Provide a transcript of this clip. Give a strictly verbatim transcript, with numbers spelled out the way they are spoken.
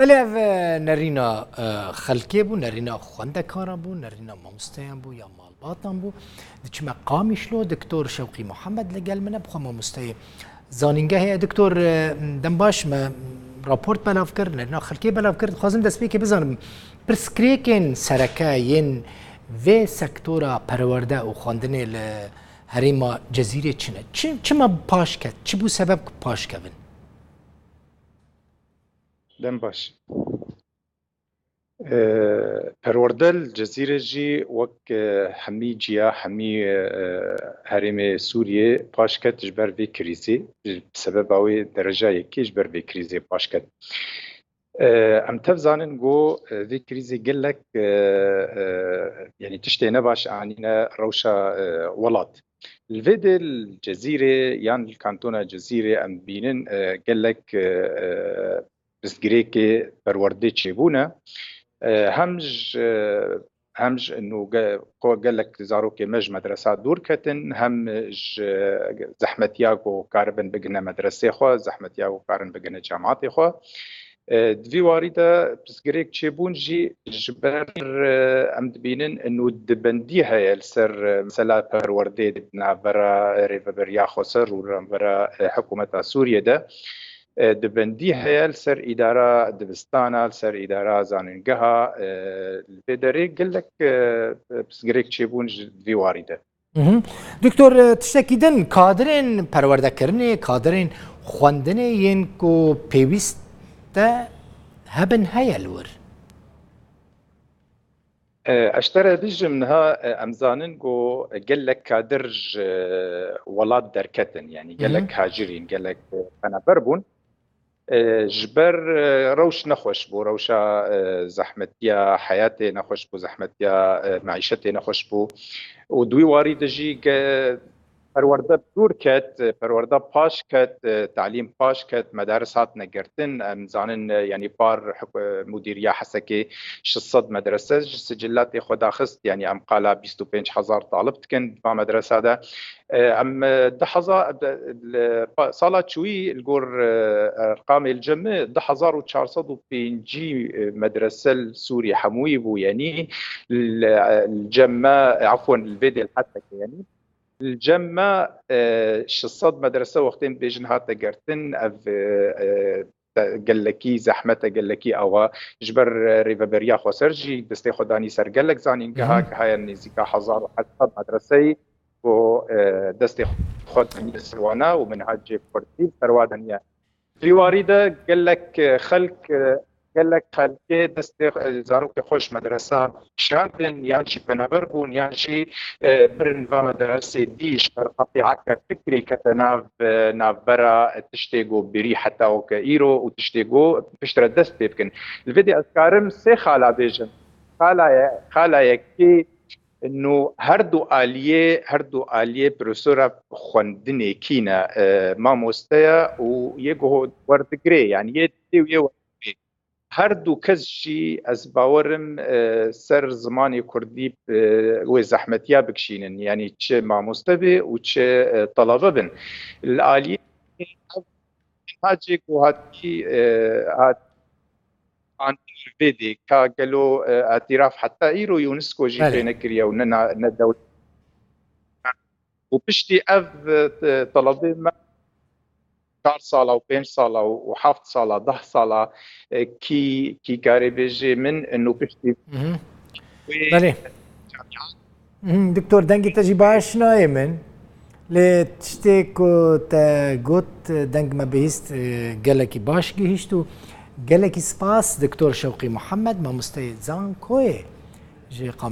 Belê ev, e, nerîna, e, xelkê bû, nerîna xwendekaran bû, nerîna mamosteyan bû ya malbatan bû. Diçime Qamişlo, Doktor Şewqî Muhammed li gel min e, bixwe mamosteyê zanîngehê ye. Doktor, e, dem baş, me raport belav kir, nerîna xelkê belav kir. Dixwazim destpêkê bizanim, pirsgirêkên sereke yên vê sektora perwerde û xwendinê li herêma Cezîrê çi ne? Çi, çima paş ket? Çi bû sebeb ku paş kevin? Dem baş. E, perwerde li Cezîrê jî wek, e, hemî ciya, hemî, e, herêmê Sûriyê paş ket ji ber vê krîzê. Bi sebeba wê dereca yekê ji ber vê krîzê paş ket. E, em tev zanin ku, e, vê krîzê gelek, e, e, yanî tiştê nebaş anîne rewşa, e, welat. Li vê dê li Cezîrê yan li kantona Cezîrê em dibînin, e, gelek, e, e, pirsgirêkê perwerdê çêbûne. E, hem ji, hem ji nû ge-, ko gelek zarokê me ji medresa dûr ketin, hem ji zehmetiya ku karibin bigihine medresê xwe, zehmetiya ku karin bigihine cemaatê xwe. E, di vî warî de pirsgirêk çêbûn jî ji ber, e, em dibînin, nû dibendî heye li ser, e, mesela perwerdê di navbera Rêveberiya Xweser û navbera, e, hikûmeta Sûriyê de. E, dibendî heye li ser îdara dibistana, li ser îdara zanîngeha, e, li vê derê gelek, e, pirsgirêk çêbûn ji vî warî de. Mhm. Doktor, e, tiştekî din, kadirên perwerdekirinê, kadirên xwendinê yên ku pêwîst te hebin heye li wir? E, ez ji te re bijim niha, e, em zanin ku gelek kadir ji welat derketin, yanî Hı hı. gelek hacirîn, gelek, e, penaber bûn. E, ji ber, e, rewş nexweş bû, rewşa, e, zehmetiya heyatê nexweş bû, zehmetiya, e, meîşetê nexweş bû. Û di wî warî de jî ge-, perwerde bi dûr ket, e, perwerde paş ket, e, talîm paş ket, medaris hatine girtin. Em zanin, e, yanî par hik-, e, mudîriya Hesekê şeş sed medrese ji sicilatê xwe daxist, yanî em qala bîst û pênc hezar talib dikin di van medresa de. E, em, e, du hezar, de, li pa-, sala çûyî li gor, e, erqamê li cem me du hezar û çar sed û pêncî, e, medrese li Sûriyê hemûyî bû, yanî li, li cem me, e, efwen, li vê dê li Hesekê, yanî li cem me, e, şeş sed medrese wextên bêjin hate girtin, ev, e, e, te-, gelekî zehmet e, gelekî awa ji ber, e, Rêveberiya Xweser jî destê xwe danî ser gelek zanîngeha Hı hı. gihaya nêzîka hezar û heşt sed medreseyî ku, e, destê xwe danî ser wana û minhecê kurdî li ser wa daniye. Di vî warî de gelek, e, xelk, e, gelek xelkê destê, e, zarokê xwe ji medresa şandin, yan jî penaber bûn, yan jî, e, birin va medresê dî ji ber qetîa ke fikrê kete nav, e, navbera, e, tiştê ku birî heta weke îro û tiştê ku piştre dest pê bikin. Li vê dê ez karim sê xala bêjim. Xala ye, xala yekê nû her du aliyê, her du aliyê profesora xwendinê kî ne, e, mamoste ye û yê ku werdigirê, yanî yê didê û yê werdigirê. Her du kes jî ez bawerim, e, ser zimanê kurdî, e, wê zehmetiya bikişînin. Yanî çi mamoste be û çi, e, telebe bin. Li aliyê ev hacê ku hatî, e, hat-, an vê dê ka gelo, e, îtiraf heta îro UNESCO jî Belê. pê nekiriye û ne na-, ne dewlet. Û piştî ev, e, telebê me çar sala û pênc sala û, û heft sala, deh sala, e, kî, kî karê bêjê min, e, nû piştî Mhm. wê Belê. camiat Mhm, Doktor, dengê te jî baş nayê min. Lê tiştê ku te got, deng me bihîst, e, gelekî baş gihîşt û gelekî spas Doktor Şewqî Muhammed, mamosteyê Zankoyê ji Qamişlo.